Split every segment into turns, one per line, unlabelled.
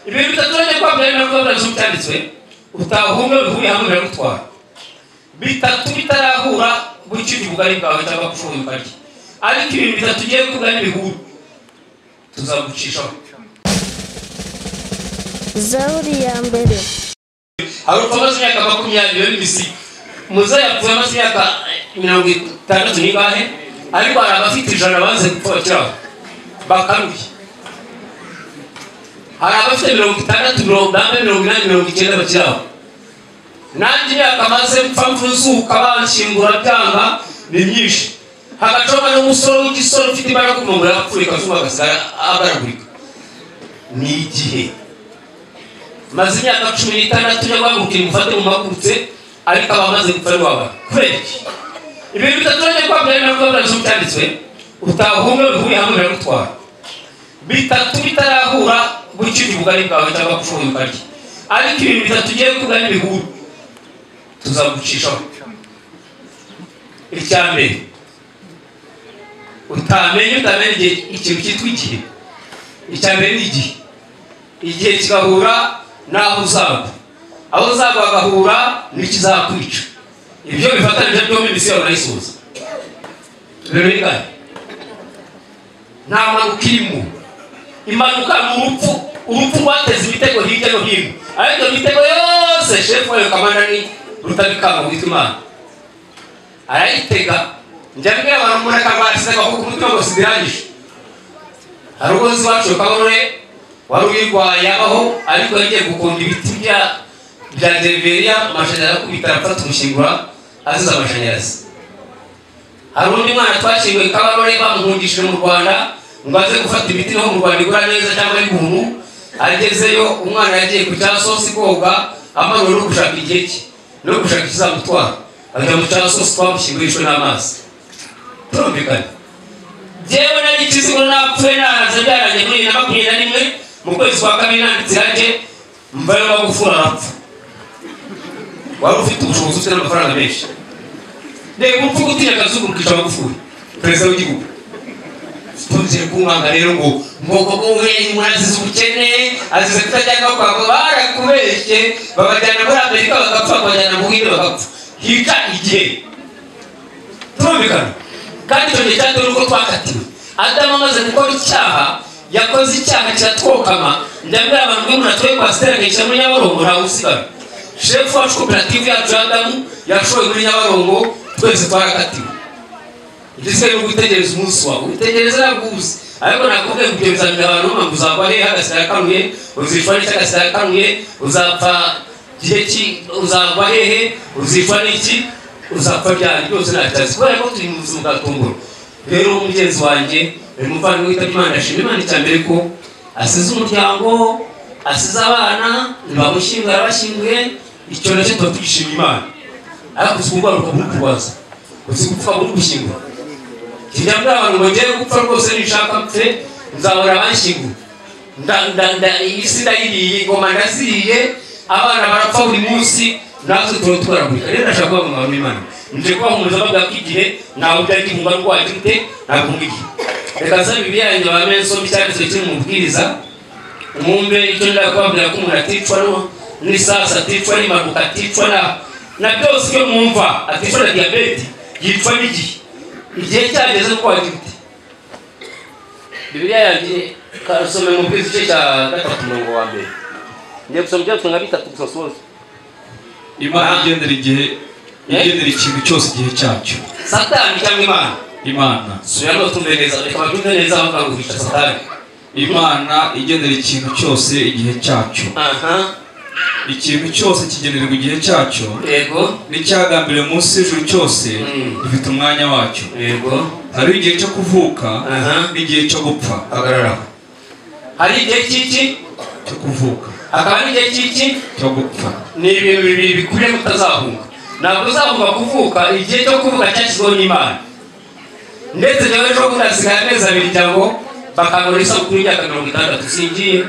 Ibintu bitatu urajya kwabwira nabwo byanditswe utahumwe bihuye hamwe biragutwara. Bitatu bitarahura gukira ubugari bwawe cyangwa gushoboye ukarya. Ariko ibintu bitatu ugiye kuvuga n'ibihuru tuzagucishaho.
Zaburi ya mbere.
Hari upfa amaze imyaka 20 n'imisi. Muzehe yapfuye amaze imyaka 60 n'ingahe, ariko hari abafite 100 banze gupfa bakiraho bakaruye. Hari abafite 60, 40, 80, 90 bakiraho. Nanjye imyaka maze mpfa mvuzuka banshingura byanga ni myinshi. Hagacoma n'umusore w'igisoro ufite imbaraga kumungura yapfuye kazuma agasigara agaragurika. Ni igihe maze imyaka 16 njya guhagurukira umufate mu magurutse, ariko abamaze gupfa ni wabara. Kubera iki? Ibintu bitatu urajya kwabwira nabwo byanditswe utahumwe bihuye hamwe biragutwara. Bitatu bitarahura gukira ubugari bwawe cyangwa gushoboye ukarya. Ariko ibintu bitatu ugiye kuvuga n'ibihuru tuzagucishaho. Icya mbere utamenye igihe ikintu cyitwa igihe. Icya mbere ni igihe. Igihe kigahura n'aho uzagwa, aho uzagwa hagahura n'ikizakwica. Ibyo bifatanije byombi imisi yawe urayisoza. Rero ingahe nta mpanuka irimo. Impanuka ni urupfu, urupfu rwateza imitego hirya no hino, ariko iyo mitego yose shefu wayo kamana ni Rutabikanga witwa Imana arayitega. Njya mbwira abantu umuntu akarwariza agakuka umutima ngo sibirangije. Hari ubwo nzi iwacu Kabarore wari uyirwaye abaho, ariko yagiye gukonda ibiti bya gereveriya, amashanyarazi akubita arapfa tumushyingura azize amashanyarazi. Hari undi mwana twashyinguye Kabarore bamuhungishije mu Rwanda ngo aze gufata imiti naho mu Rwanda igura neza cyangwa ari buntu. Agezeyo umwana yagiye ku cyasosi koga amanuwe no gushaka igihe cye no gushaka ikizamutwara, ajya mu cyasosi twamushyinguye ishwe n'amazi. Turumvikana. Jyewe nari ikizigo napfuye naraze byarangiye muri 2021 mu kwezi kwa kabiri nanditse irange mvayo Magufuli arapfa. Wari ufite ubushobozi ufite n'amafaranga menshi. Reba urupfu gutinya akazungu rukica Magufuli perezida w'igihugu. Tugiye kumwanga rero ngo koko umuntu azize ubukene, azize kutajyana kwa barakubeshye, babajyana muri Amerika bagapfa, babajyana mu Buhinde bagapfa. Hica igihe. Turumvikana. Kandi icyo gihe cyatewe n'uko twakatiwe. Adamu amaze gukora icyaha, yakoze icyaha kiratwokama. Njya mbwira abantu ngo umuntu atuye kwa Stella akayishyira muri Nyabarongo ntawe usigara. Shefu wacu koperative yacu ya Adamu yashoye muri Nyabarongo, twese twarakatiwe. Igisigaye ni ugutegereza umunsi wawe, witegereza ntabwo uzi. Ariko nakubwiye ngo ibyo bizamini abantu ngo uzagwa hehe agasigara akanuye, uzicwa n'iki agasigara akanuye, uzapfa gihe ki, uzagwa hehe, uzicwa n'iki, uzapfa ryari, byose ntacyazi. Kubera ko turi mu buzima bwa tunguru. Rero mugenzi wanjye uyu muvandimwe witabye Imana, ndashima Imana icya mbere ko asize umuryango, asize abana, ntibamushyinguye arabashyinguye, icyo nacyo tuba tugishima Imana. Ariko uzi kurwara ukaba uri kurwaza, uzi gupfa uri gushyingura. Njya mbwira abantu ngo ngiye gupfa rwose nishaka mpfe nzahora banshyingura. Isi ndayiriye, ingoma ndaziriye, abana barapfa buri munsi, natwe tuba twaragurika. Rero ndashaka kuba mu bantu b'Imana. Nje kubahumuriza bavuga ko igihe ntawe byari gihunga ndwaye gute, ntabwo hunga igihe. Reka nsabe Bibiliya yanjye bame nsome icyanditswe kiri mu mubwiriza, mwumve icyo ndashaka kubabwira ko umuntu aticwa n'isasu, aticwa n'impanuka, aticwa na byose ibyo mwumva, aticwa na diyabete, yicwa n'igihe. Igihe cyageze uko wagira ute. Bibiliya yanjye kasome mu mubwiriza igice cya 3 umurongo wa mbere. Ngiye gusoma ibyanditswe nka bitatu gusa nsoze.
Imana igendera igihe, igendera ikintu cyose igihe cyacyo.
Satani cyangwa Imana?
Imana.
Subiramo tumve neza, reka babyumve neza bavuga ngo hica Satani.
Imana igendera ikintu cyose igihe cyacyo. Ikintu cyose kigenerwa igihe cyacyo.
Yego.
N'icyagambiriwe munsi y'ijuru cyose gifite umwanya wacyo.
Yego.
Hari igihe cyo kuvuka n'igihe cyo gupfa.
Hagarara. Hari igihe cy'iki?
Cyo kuvuka.
Hakaba n'igihe cy'iki?
Cyo gupfa.
Ni ibintu bibiri bikwiriye kutazahunga. Ntabwo uzahunga kuvuka, igihe cyo kuvuka cyashyizweho n'Imana. Ndetse nawe ejo bundi hasigaye amezi abiri cyangwa bakangura isabukuru y'imyaka 60 singiye.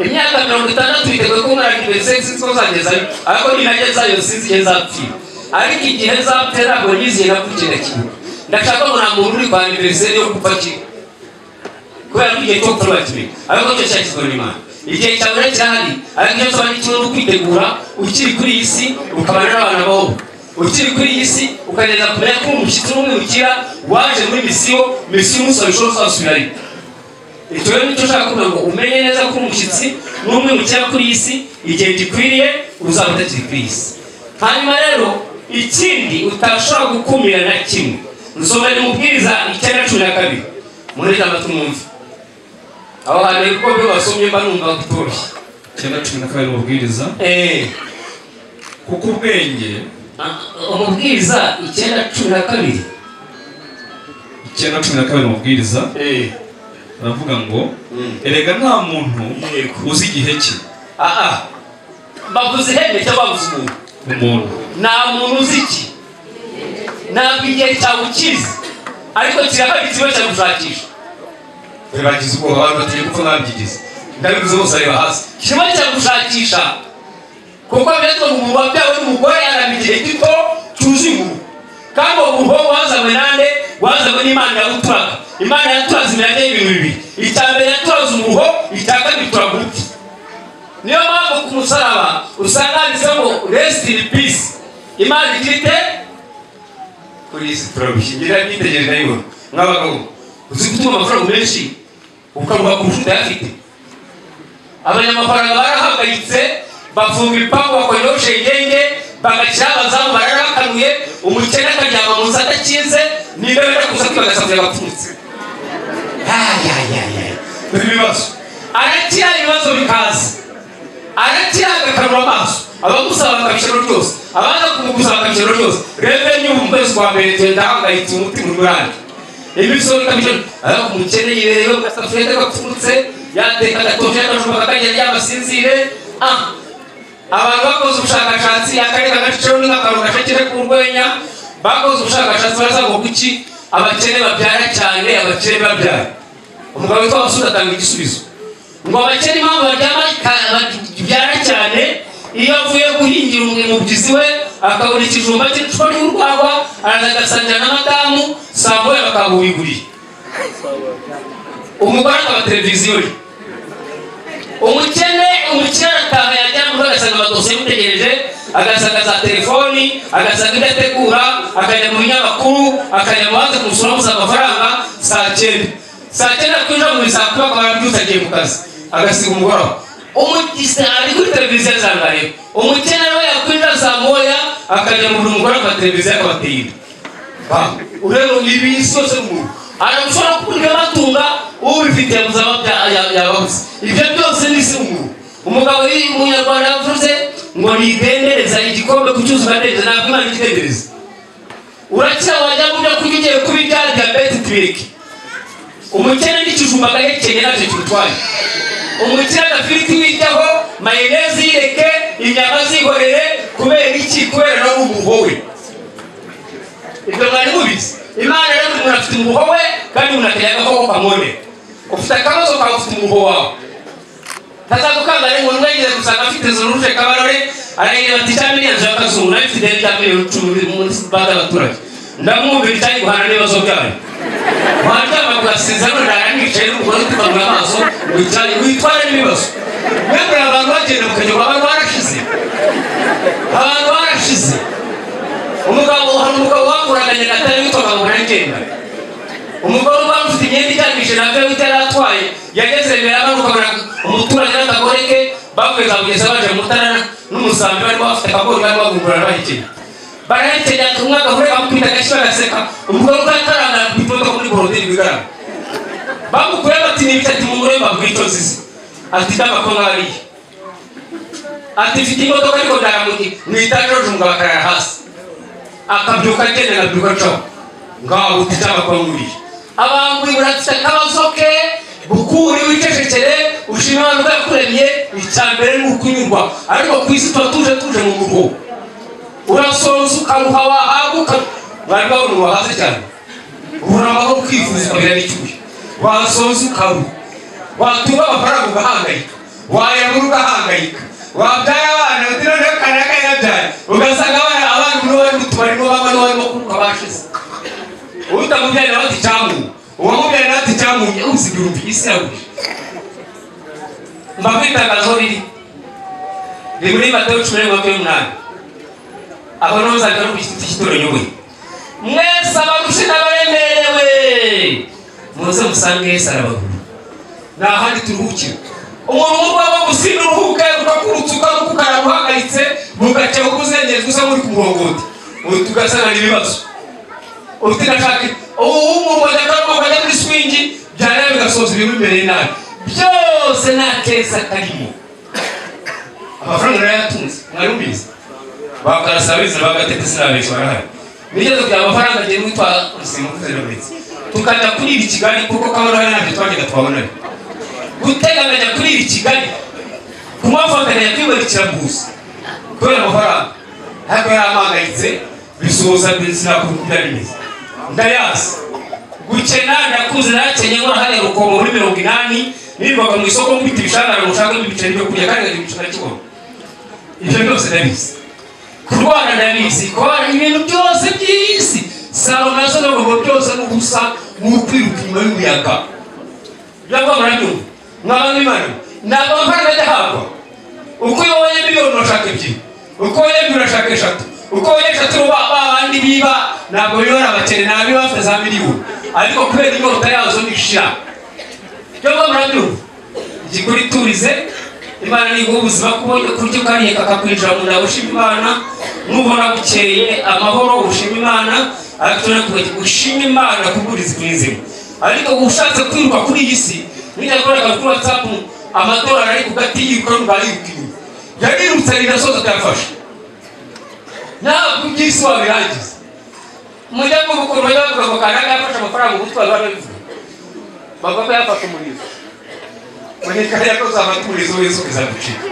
Imyaka 60 biteguye ko umwana mbese sinzi ko nzagezayo, ariko ninagezayo sinzi igihe nzapfira. Ariko igihe nzapfira ntabwo nyiziye navukiye ndakibuka. Ndashaka ngo nta muntu uri kwa anniversaire yo gupfa kimwe. Kubera ko igihe cyo gupfa bakimenya. Ariko cyo cyashyizweho n'Imana. Igihe cyawe kirahari, ariko icyo nsaba ni kimwe no kwitegura ukiri kuri iyi si ukabana n'abantu baho. Ukiri kuri iyi si ukagerageza kumenya ko umushyitsi n'umwimukira waje muri misiyo, misiyo umusaba ishobora uzasubirayo. Icyo rero nicyo ushaka kugira ngo umenye neza ko umushyitsi n'umwimukira kuri iyi si, igihe gikwiriye uzaba utakiri kuri iyi si. Hanyuma rero ikindi utashobora gukumira na kimwe, nsomera umubwiriza 9:12 muri amatwi mwumve. Aho hantu kuko byo basomye mba numva bitoroshye.
9:12 umubwiriza. Kuko ubwenge
umubwiriza 9:12.
9:12 umubwiriza. Aravuga ngo erega nta muntu uzi igihe cye.
Bavuze ihene cyangwa bavuze umuntu?
Umuntu.
Nta muntu uzi iki. Ntabwo igihe cyawe ukizi, ariko kirahari ikigo cyagushakisha. Bagize ubwoba abantu bagiye gupfa babyigize. Ndabivuze bose areba hasi. Kirimo cyagushakisha. Kuko biratwa ngo umuntu wabyawe n'umugore arama igihe gito cyuzuye umuruho. Kandi uwo muruho wazanywe nande? Wazanywe n'Imana yawuturaga. Imana yaturaze imirage y'ibintu bibiri. Icya mbere yaturaze umuruho, icya kabiri ituraga urupfu. Niyo mpamvu ku musaraba usanga handitseho ngo rest in peace. Imana igira ite? Kuri iyi si turabishingira nitegereje ndayibona. Mw'abagabo, uzi gutunga amafaranga menshi ukaruha kurusha utayafite. Abanyamafaranga barahangayitse, bafunga ibipangu bakongeraho shengenge, bagashyiraho abazamu bararakanuye, umukene akaryama mu nzu adakinze, niba wenda kuza kwiba agasafuriya gapfunitse. Ibibazo arakira, ibibazo bikaza, arakira agakanura amaso, abamusaba bakabishyira ryose, abaza kumuguza bakabishyira ryose. Revenue mu kwezi kwa mbere tugenda ahangayitse umutima urwaye, imisoro ikabishyira. Ariko umukene yibereyeho agasafuriya gapfunitse, yateka agatosha akajumba kakagenda yamasinzire. Abantu bakoze ubushakashatsi, akareka agaciro n'akantu gashakire ku rwenya. Bakoze ubushakashatsi baraza ngo kuki abakene babyara cyane, abakene babyara. Umugabo witwa Basudi atanga igisubizo ngo abakene impamvu babyara cyane, iyo avuye guhingira umubyizi we akabona ikijumba cy'icupa ry'urwagwa, araza agasangira na madamu, saa moya bakabubiguriye. Umugore akaba televiziyo ye. Umukene arataha yajya mu rugo agasanga amadosiye amutegereje, agasanga za telefoni, agasanga ibyo ategura, akajya mu binyamakuru, akajya mu baza kumusura bamusaba amafaranga. Saa cyenda saa cyenda kwinjira muri saa kumi akaba arabyutse agiye mu kazi, agasiga umugore aho. Ari kuri televiziyo azangareba. Umukene nawe yakwinjira saa moya akajya mu buri mugore akaba televiziyo akabatera. Urero ibi isi yose umuntu arashobora kubona amatunga ubifitiye muzaba yababuze. Ibyo byose ni isi umuntu. Umugabo w'umunyarwanda yavuze ngo nidendereza igikombe kucyuzuza neza, ntabwo Imana ikidendereza. Urakira wajya mu byo kurya ugiye kubirya, diyabete tubireke. Umukene n'ikijumba agahekenya nacyo kimutwaye. Umukene agafiriti wiryaho, mayoneze yireke, inyama zihorere, kubera iki? Kubera nawe umuruho we. Ibyo mwari mubizi. Imana rero umuntu afite umuruho we, kandi umuntu akagira agakoko kamwone. Ufite akabazo kawe, ufite umuruho wawe. Ntazagukanga rero ngo ntiwegere gusanga afite izo ruje kabarore, aragira ati cya miliyoni y'akazungu, nayo ifite ideni rya miliyoni 10 muri banki y'abaturage. Ndamwumvira icyayi guhana n'ibibazo byayo. Waryama ugasinzira none aranicaye n'umugore utukanura amaso, wicare witware n'ibibazo. Mwebwe abantu bagenda mukajya ngo abantu barashize. Abantu barashize. Umugabo hari umugabo wanguraga Nyagatare witwaga ngo Ntarengenda. Umugore uba ufite imyenda ijyanishije na we utaratwaye, yageze imbere y'abantu ukabona umuturage n'akagore ke bavuye za Bugesera baje mu Mutara n'umusambi barimo bafite akagori barimo bagungurana bahekenya. Barahekenya umwe agahura kamukubita agashyi bagaseka, umugore utakarangara ku imodoka muri boroderi bigaragara. Bamukuye bati ni ibiki? Ati mumure mbabwire icyo nzize. Ati ndaba ko mwariye. Ati mfite imodoka ariko ndaramuki mu itaje umugabo akarara hasi. Akabyuka agenda akabyuka acaho. Ngaho uti ndaba ko mwuriye. Abanguri burafite akabazo ke, bukuri wicecekere, ushima abantu bakuremye, icya mbere ni ukunyurwa. Ariko ku isi tuba tuje mu muruho. Urasoza ukaruha wahaguka, mwari babona wahaze cyane. Uramaho ukifuza ukabira n'icyuya. Wasoza ukaruha. Watunga amafaranga ugahangayika. Wayabura ugahangayika. Wabyara abana uti noneho kanaka yarabyaye. Ugasanga abana abandi nibo bari mu tubari nibo banywa nibo barimo kuruka bashize. Utamubyara nawe ati cyamunye. Uwamubyara nawe ati cyamunye, uzi ibihumbi isi yaguye. Mba itangazo riri muri Matayo 18 aho nozajya no ku gitoro nyowe mwese abarushe n'abaremerewe muze musange Yesu arabagura. Nta handi turuhukira. Umuntu w'ubwabo gusinda uruhuka ukakurutsuka ukararuhagaritse bugaceho kuzengereza usa muri ku murongoti utugasana n'ibibazo utinashaka ubu bajya bajya muri swingi byareba bigasoza ibintu imbere nabi byose nta keza karimo. Amafaranga narayatunze mwari mubizi bakarasabiza bagatete sinabeshwa barahari nigeze kugira amafaranga agiye witwa Rusimukuze tukajya kuri iri Kigali kuko kabona ntabyo twajyaga twabona guteganya kuri iri Kigali kumafatanya kwibarikira gusa kubera amafaranga ariko yaramangayitse bisoza sinakubwira bimeze ndayazi gukena ndakuze nakenye nkora hariya Rukomo muri 80 nirirwaga mu isoko nkubita ibishangara ngo ushake ibiceri byo kurya kandi nkajya gucana kibona. Ibyo byose ndabizi, kurwana ndabizi, kubana ibintu byose by'isi salo nazo n'urugo byose n'ubusa n'ukwiruka inyuma y'umuyaga. Byangwa muranyumva mwaba n'Imana ntabwo amafaranga ajya ahabwa. Uko iyo ubonye miliyoni urashaka 2, uko ubonye 2 urashaka 3, uko ubonye 3 ba bandi biba ntabwo bibara abakene nabi bafite za miliyoni ariko kubera inyota yazo nishira. Byangwa muranyumva igikuri turize Imana ni ubuzima kubonye kurya ukariye kakakwinjira mu nda ushima Imana nubona bukeye amahoro ushima Imana ariko ushima Imana kuburiza kwizima. Ariko ushatse kwiruka kuri iyi si nijya gukora kuri WhatsApp amadolari ari ku gati yiruka n'ubariruka inyuma yarirutse rirasoza atafashe ntabwo iby'isi wabirangiza. Mujya mu bukungu bavuga ngo kanaka yafashe amafaranga umutwe barabivuga bavuga ko yafashe umurizo muri kariya ko uzafata umurizo wese ukazagucika.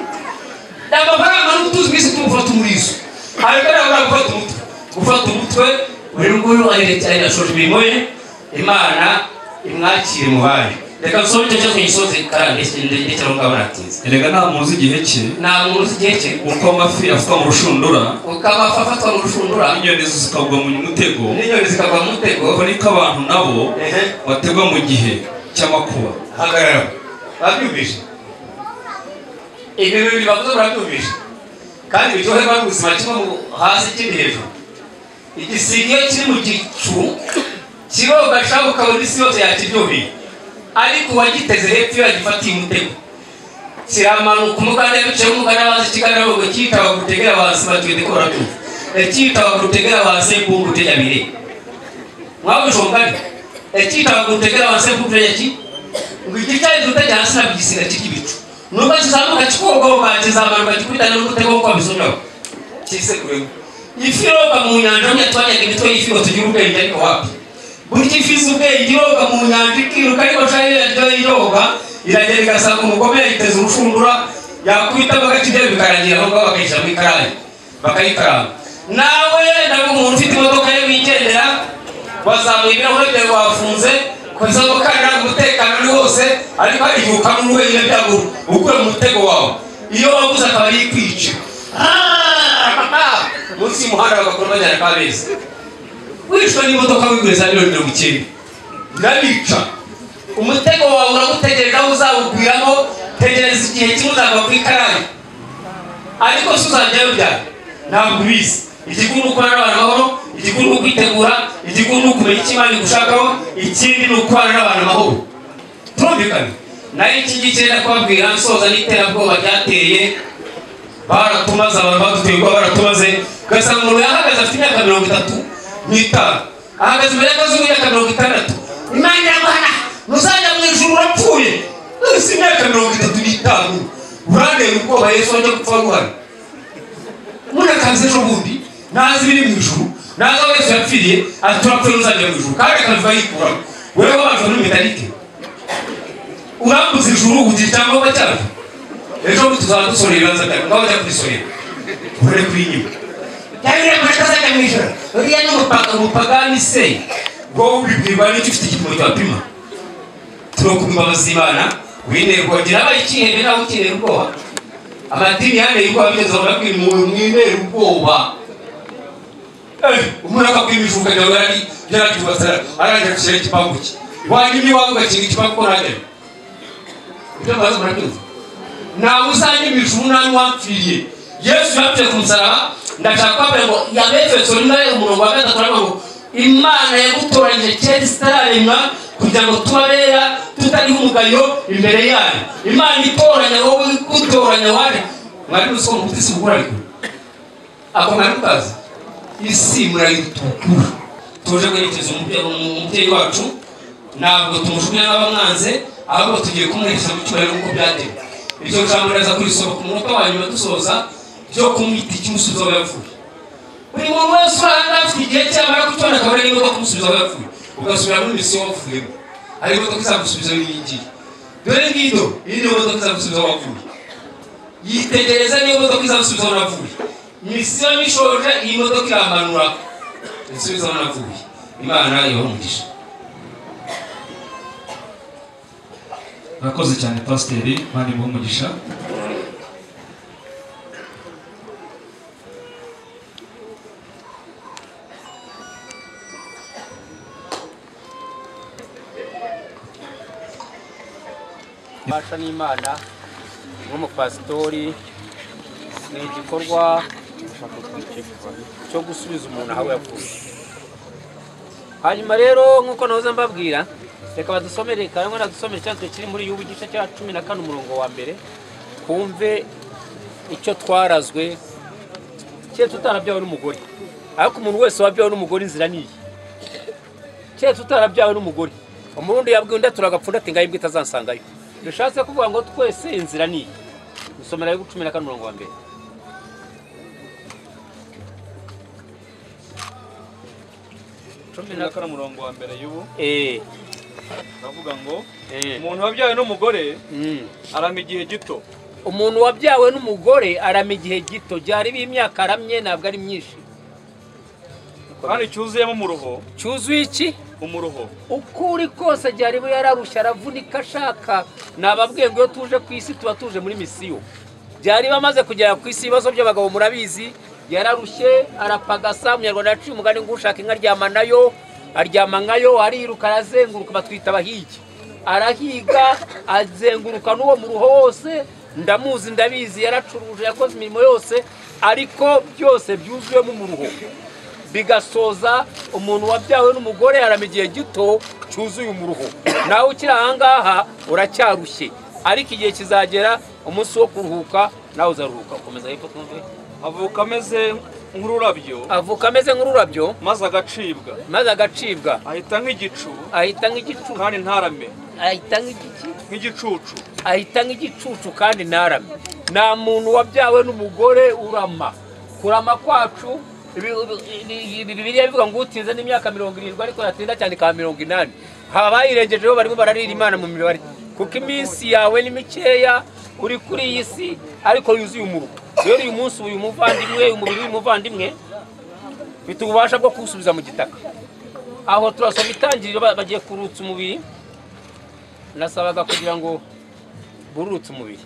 Amafaranga n'ubutunzi bw'isi tumufata umurizo ariko ntabwo gufata umutwe gufata umutwe uyu nguyu arashoje imirimo ye Imana imwakire mubaye. Reka nsome icyo cyo kugisoze kandi ndekera ngaho natinze.
Erega nta muntu uzi igihe cye,
nta muntu uzi igihe cye,
uko amafi afatwa mu rushundura,
uko amafi afatwa mu rushundura,
n'inyoni zikagwa mu mutego,
n'inyoni zikagwa mu mutego,
uko niko abantu nabo bategwa mu gihe cy'amakuba.
Hagarara. Babyumvise ibintu bibiri bavuze barabyumvise kandi biryoherwa n'ubuzima kimwe hasi ikindi hejuru. Igisiga iyo kiri mu gicu kiroga shaka ukabona isi yose yakiryoheye ariko uwagiteze hepfo iyo yagifatiye umutego kiramanuka umuganda bicaye umuganda bazi ikiganiro ngo cyitaba gutegera basi batwite ko barabyumva cyitaba gutegera basi mbungu tegabire mwabisho mugani cyitaba gutegera basi mbungu tegabire ngo igicaye tutajya hasi nabigisiga kirya ibicu nubwo kizamuka kikogoga kizamanuka gikubitana n'umutego nk'uko babisonyaho kisekuremo. Ifi iroga mu nyanja burya twajyaga imitwe y'ifi ngo tugire ubwenge ariko wapi burya ifi izi ubwenge iroga mu nyanja ikiruka ariko shayo yaryo iroga iragera igasanga umugome yayiteze urushundura yakubitamo agakidebe bikarangira aho ngaho bakayishyira mu ikarayi bakayikaranga. Nawe ntabwo umuntu ufite imodoka ye wigendera wazamuye ibirahure byawe wafunze kuzamuka umutekano ni wose ariko hari igihe ukamura wenyine byago ukure mu mutego wawe iyo wabuze akaba ari kwica munsi y'umuhanda bagakora bajyana Kabeza wishwe n'imodoka wiguriza miliyoni 90 irabica. Umutego wawe uragutegereje aho uzawugwiramo tegereza igihe kimwe uzagwa ku ikarayi ariko si uzajyayo byari ntabwo ubizi. Igikuru ni ukubana n'abantu amahoro, igikuru ni ukwitegura, igikuru ni ukumenya icyo Imana igushakaho, ikindi ni ukubana n'abantu amahoro. Turumvikane nayo iki ngiki rero kubabwira nsoza n'iterabwoba ryateye baratumaze abantu baduteye ubwoba baratumaze ugasanga umuntu yahagaze afite imyaka 35 ahagaze imbere y'akazu y'imyaka 60 Imana iramuhana ntuzajya mu ijuru urapfuye. Si imyaka 35 urandeba ubwoba Yesu ajya gupfa guhana umuntu akaza ejo bundi ntazi ibiri mu ijuru ntazi aho Yesu yapfiriye ati turapfuye ntuzajya mu ijuru kandi akabiva yikuramo. Wewe wabajwe n'imitarike urambuza ijuru ugira icyangombwa cyabyo ejo bundi tuzaba dusorera ibibanza byawe ngaho bajya kubisorera urere kuri inyuma yabiriye atazajya mu ijuru uriya ni umupagani se wowe ubibwirwa n'icyo ufite igipimo cyapima. Turakumva imbabazi z'Imana wineye ubwoba abaye ikihebe nawe ukeneye ubwoba amadini yaneye ubwoba bigeze barabwira umuntu mwinere ubwoba umuntu akakwima ijuru ukajya yararyubatse arangira gushyira igipangu cye wanyuma iwawe ugakinga igipangu ko ntajyayo. Ibyo mbabazi murabyumva Ntawe uzanyimisha umunani wampfiriye. Yesu yapfuye ku musaraba. Ndashaka kubabwira ngo Abefeso 4 umurongo wa 3 aravuga ngo Imana yagutoranyije kera itararemwa kugira ngo tubabera tutariho umugayo imbere yayo. Imana itoranya wowe, igutoranya waje. Mwari muzi ko mufite isi mukura, ariko ako mwari mukazi isi murayitukura. Tuje guherekeza umubyeyi wacu, ntabwo tumujugunya nk'abamwanze, ahubwo tugiye kumuherekeza mu cyubahiro nk'uko byatewe. Iryo jambo riraza kurisoma ku munota wa nyuma dusoza, ryo kumwita ikimusubiza aho yapfuye. Buri muntu wese urahanga afite igihe cyamara kucyona akabona n'imodoka kumusubiza aho yapfuye, ugasubira muri misiyo wapfuyemo. Hari imodoka izagusubiza aho iyi. Dore ngido, iyi ni imodoka izagusubiza aho wapfuye. Yitegereza niyo modoka izagusubiza aho napfuye. Misiyo nishoje, iyi modoka iramanura isubiza aho napfuye. Imana ibahe umugisha.
Murakoze cyane pasiteri, Imana imuhe umugisha.
Basha n'Imana nk'umupasitori ni igikorwa cyo gusubiza umuntu aho yavuye. Hanyuma rero nk'uko nahoze mbabwira, reka badusomere karangwa nadusomere cyanditswe kiri muri Yubu igice cya 14 umurongo wa mbere, kumve icyo twarazwe cye tutarabyawe n'umugore. Ariko umuntu wese wabyawe n'umugore inzira niyi. Cye tutarabyawe n'umugore, umurundi yabwiye undi turagapfunda ati ngayimbwa itazansangayo. Bishatse kuvuga ngo twese inzira niyi. Dusomera Yubu 14 umurongo wa mbere.
Cumi na kane umurongo wa mbere Yubu. Ndavuga ngo umuntu wabyawe n'umugore arama igihe gito.
Umuntu wabyawe n'umugore arama igihe gito, byari b'imyaka aramye ntabwo ari myinshi.
Kandi cyuzuyemo umuruho.
Cyuzuye iki?
Umuruho.
Uko uri kose byari yararushya aravunika ashaka. Nababwiye ngo iyo tuje ku isi tuba tuje muri misiyo. Byari bamaze kugera ku isi ibibazo by'abagabo murabizi, yararushye arapagasa. Umunyarwanda yaciye umugani ngo ushaka inka aryama nayo, aryama nkayo, ariruka arazenguruka, batwita abahigi. Arahiga azenguruka n'uwo muruho wose, ndamuzi ndabizi, yaracuruje yakoze imirimo yose, ariko byose byuzuyemo umuruho. Bigasoza umuntu wabyawe n'umugore arama igihe gito cyuzuye umuruho. Nawe ukiri aha ngaha uracyarushye, ariko igihe kizagera umunsi wo kuruhuka nawe uzaruhuka. Ukomeza hepfo twumve.
Avuka ameze nk'ururabyo.
Avuka ameze nk'ururabyo
maze agacibwa.
Maze agacibwa.
Ahita nk'igicu.
Ahita nk'igicu
kandi ntarame.
Ahita nk'igiki?
Nk'igicucu.
Ahita nk'igicucu kandi ntarame. Nta muntu wabyawe n'umugore urama. Kurama kwacu Bibiliya bivuga ngo utinze n'imyaka 70 ariko yatinda cyane ka 80. Haba bayirengejeho barimo bararira Imana mu mibare, kuko iminsi yawe ni mikeya uri kuri iyi si ariko yuzuye umuruho. Rero uyu munsi uyu muvandimwe, umubiri w'umuvandimwe bifite ububasha bwo kuwusubiza mu gitaka. Aho turasoma itangiriro, bagiye kurutsa umubiri. Nasabaga kugira ngo bururutse umubiri,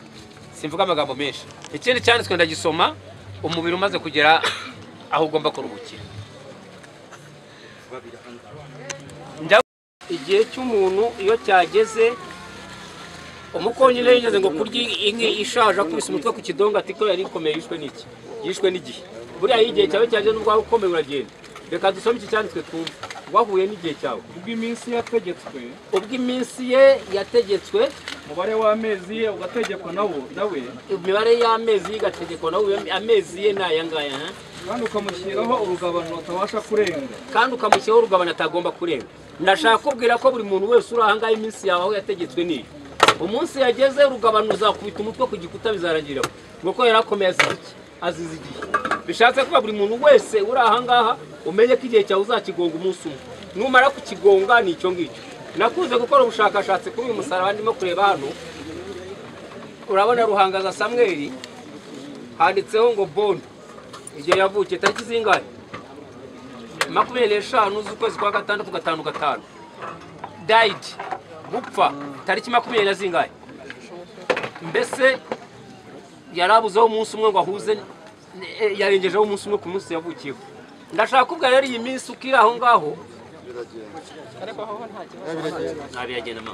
simvuga amagambo menshi. Ikindi cyanditswe ndagisoma, umubiri umaze kugera aho ugomba kuruhukira. Igihe cy'umuntu iyo cyageze, umukonyine yigeze ngo kurya inka ishaje akubise umutwe ku kidongo ati ko yari ikomeye yishwe n'iki? Yishwe n'igihe. Buriya iyo igihe cyawe cyageze n'ubwo waba ukomeye uragenda. Reka dusome iki cyanditswe twumve. Wahuye n'igihe cyawe.
Ubwo iminsi yategetswe,
ubwo iminsi ye yategetswe,
umubare w'amezi ye ugategekwa nawe,
imibare y'amezi ye igategekwa nawe, amezi ye ni aya ngaya.
Kandi ukamushyiraho urugabano atabasha kurenga.
Kandi ukamushyiraho urugabano atagomba kurenga. Ndashaka kubwira ko buri muntu wese uri aha ngaha iminsi yawe aho yategetswe niyo. Umunsi yageze urugabano uzakubita umutwe ku gikuta bizarangirira. Nuko yarakomeye azize iki? Azize igihe. Bishatse kuba buri muntu wese uri aha ngaha umenye ko igihe cyawe uzakigonga umunsi umwe. Numara kukigonga ni icyo ngicyo. Nakunze gukora ubushakashatsi kuri uyu musaraba ndimo kureba hano. Urabona Ruhangaza Samweli handitseho ngo Bondo. Igihe yavukiye tariki zingahe? 25 z'ukwezi kwa 6 5 5. Died gupfa tariki 20 na zingahe? Mbese yarabuzeho umunsi umwe ngo ahuze, yarengejeho umunsi umwe ku munsi yavukiyeho. Ndashaka kubwira rero iyi minsi ukiri aho ngaho Ntabiragenda ma.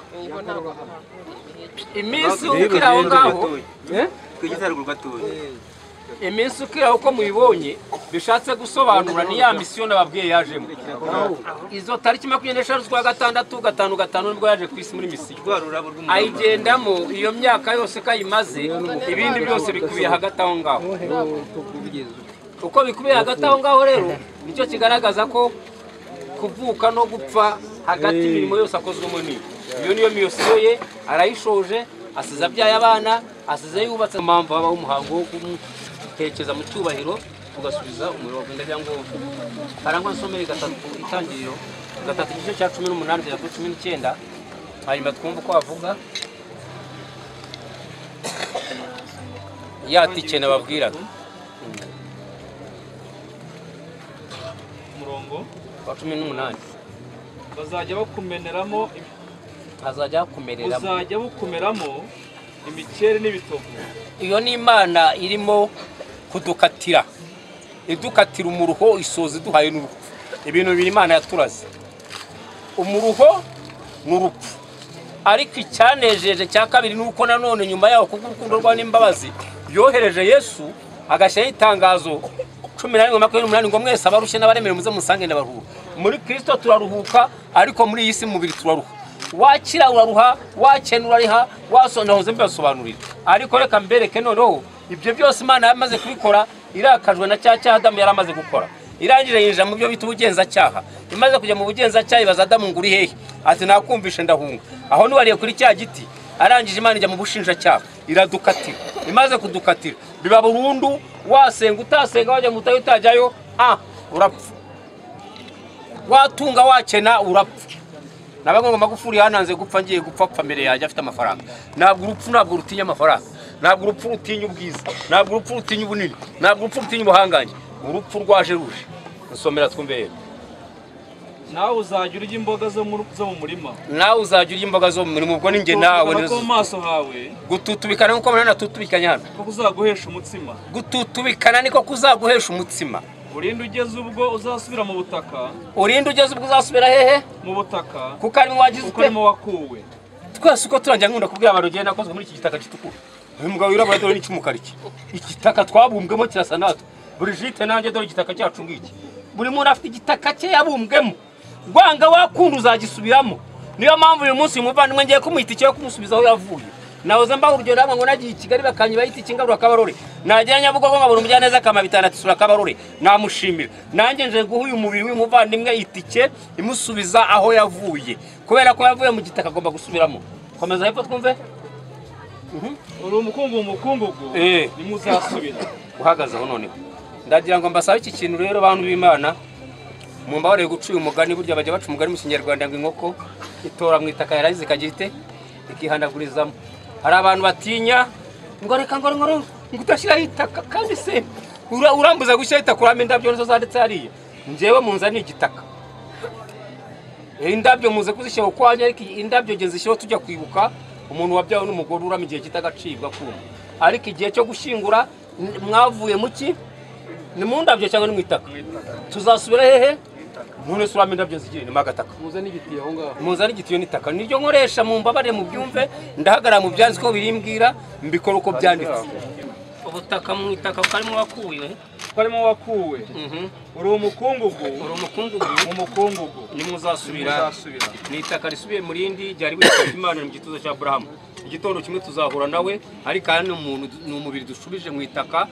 Iminsi ukira aho ngaho iminsi ukira uko mubibonye bishatse gusobanura ni ya misiyo nababwiye yajemo. Izo tariki 25 z'ukwa gatandatu 5 nibwo yaje ku isi muri misiyo ayigendamo iyo myaka yose kayimaze, ibindi byose bikubiye hagati aho ngaho. Uko bikubiye hagati aho ngaho rero nicyo kigaragaza ko kuvuka no gupfa hagati imirimo yose akozwemo ni iyo niyo misiyo ye, arayishoje, asize abyaye abana, asize yubatse. Impamvu habaho umuhango wo kumutekereza mu cyubahiro tugasubiza umuriro ndagira ngo karangwa nsomere 3 itangiriro 3 igice cya 18 kugeza kuri 19, hanyuma twumve uko avuga yatike nababwiraga.
Umurongo
wa 18
bazajya bakumeneramo,
azajya kumereramo,
uzajya bukumeramo imikeri n'ibitovu.
Iyo ni Imana irimo kudukatira, idukatira umuruho isoza iduhaye n'urupfu. Ibintu bibiri Imana yaturaze, umuruho n'urupfu. Ariko icyanejeje cya kabiri nuko nanone nyuma yaho kubw'urukundo rwa n'imbabazi yohereje Yesu agashyiraho itangazo 11:28 ngo mwese abarushye n'abaremerewe muze musange ndabaruhura. Muri Kristo turaruhuka, ariko muri iyi si mubiri turaruha. Wakira uraruha, wakena urariha, wasona hoze mbibasobanurira. Ariko reka mbereke noneho ibyo byose Imana yamaze kubikora irakajwe na cya cyaha Adamu yari amaze gukora. Irangije yinjira mu byo bita ubugenzacyaha. Imaze kujya mu bugenzacyaha ibaza Adamu ngo uri hehe? Ati nakumvishe ndahunga. Aho niwariye kuri cya giti. Arangije Imana ijya mu bushinjacyaha iradukatira. Imaze kudukatira biba burundu, wasenga utasenga, wajya mu butayu utajyayo, urapfa. Watunga wakena urapfa. Nabaga ngo Magufuli yananze gupfa, ngiye gupfa pfa mbere yajya afite amafaranga. Ntabwo urupfu ntabwo rutinya amafaranga, ntabwo urupfu rutinya ubwiza, ntabwo urupfu rutinya ubunini, ntabwo urupfu rutinya ubuhangange. Urupfu rwaje ruje. Nsomera twumve rero.
Nawe uzajya urya imboga zo mu murima.
Nawe uzajya urya imboga zo mu murima, ubwo ninjye nawe
ko maso hawe
gututubikana nkuko mwana tutubikanye hano.
Ko kuzaguhesha umutsima.
Gututubikana niko kuzaguhesha umutsima.
Urinde ugeze ubwo uzasubira mu butaka.
Urinde ugeze ubwo uzasubira hehe?
Mu butaka.
Kuko arimo wagize
ute? Kuko arimo wakuwe.
Twese uko turangira nkunda kubwira abantu genda nakozwe muri iki gitaka gitukura. Uyu mugabo wirabura dore n'icumukara iki. Igitaka twabumbwemo kirasa natwe. Brigitte nanjye dore igitaka cyacu ngiki. Buri muntu afite igitaka cye yabumbwemo. Rwanga wakunda uzagisubiramo. Niyo mpamvu uyu munsi umuvandimwe ngiye kumuhita icyo kumusubiza aho yavuye. Nahoze mbaho urugero namwe ngo nagiye i Kigali bakanyiba itike ngarura Kabarore. Nagera Nyabugogo nkabona umujyaneza akama 5 sura Kabarore. Namushimira. Nanjye nje guha uyu mubiri w'umuvandimwe itike imusubiza aho yavuye. Kubera ko yavuye mu gitaka agomba gusubiramo. Komeza hepfo twumve.
Uri umukungu umukungugu nimuzasubira.
Uhagaze aho noneho. Ndagira ngo mbasabe iki kintu rero bantu b'Imana. Mumbabarire guca uyu mugani, burya bajya baca umugani mu Kinyarwanda ngo inkoko itora mu itaka yaragize ikagira ite ikihanagurizamo. Hari abantu batinya ngo reka ngo ngo utashyiraho itaka, kandi se urambuza gushyiraho itaka urame indabyo nizo zanditse hariya. Njyewe munzaniye igitaka, indabyo muze kuzishyiraho ukwanyu, ariko indabyo nge zishyiraho tujya kwibuka umuntu wabyawe n'umugore urama igihe kitagacibwa kuma. Ariko igihe cyo gushyingura mwavuye mu ki? Ni mu ndabyo cyangwa ni mu itaka? Tuzasubira hehe? None se urame indabyo zigire ni magataka.
Muzane igitiyo aho ngaho.
Muzane igitiyo n'itaka. Niryo nkoresha mu mbabare mu byumve, ndahagarara mu byanditse ko birimbwira, mbikora uko byanditse. Ubutaka mu itaka karimo wakuwe.
Karimo wakuwe. Uri umukungugu.
Uri umukungugu.
Umukungugu.
Nimuzasubira. Ni itaka risubiye mu rindi ryari witwa Imana mu gituza cya Abraham. Igitondo kimwe tuzahura nawe, ariko kandi umuntu ni umubiri dushubije mu itaka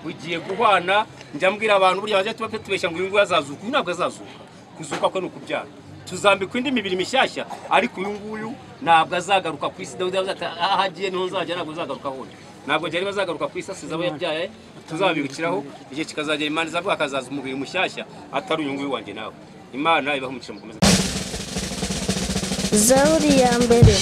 ugiye guhwana. Njya mbwira abantu burya bajya tuba tubeshya ngo uyu nguyu azazuka, uyu ntabwo azazuka. Kuzuka kwe ni ukubyara. Tuzambikwa indi mibiri mishyashya, ariko uyu nguyu ntabwo azagaruka ku isi. Dawidi yavuze ati aho agiye niho nzajya, ntabwo nzagaruka ahondi. Ntabwo byari bazagaruka ku isi asize abo yabyaye, tuzabibukiraho igihe kikazagera Imana izavuga akazaza umubiri mushyashya atari uyu nguyu wanjye nawe. Imana ibahe umugisha mukomeze.
Zaburi ya mbere.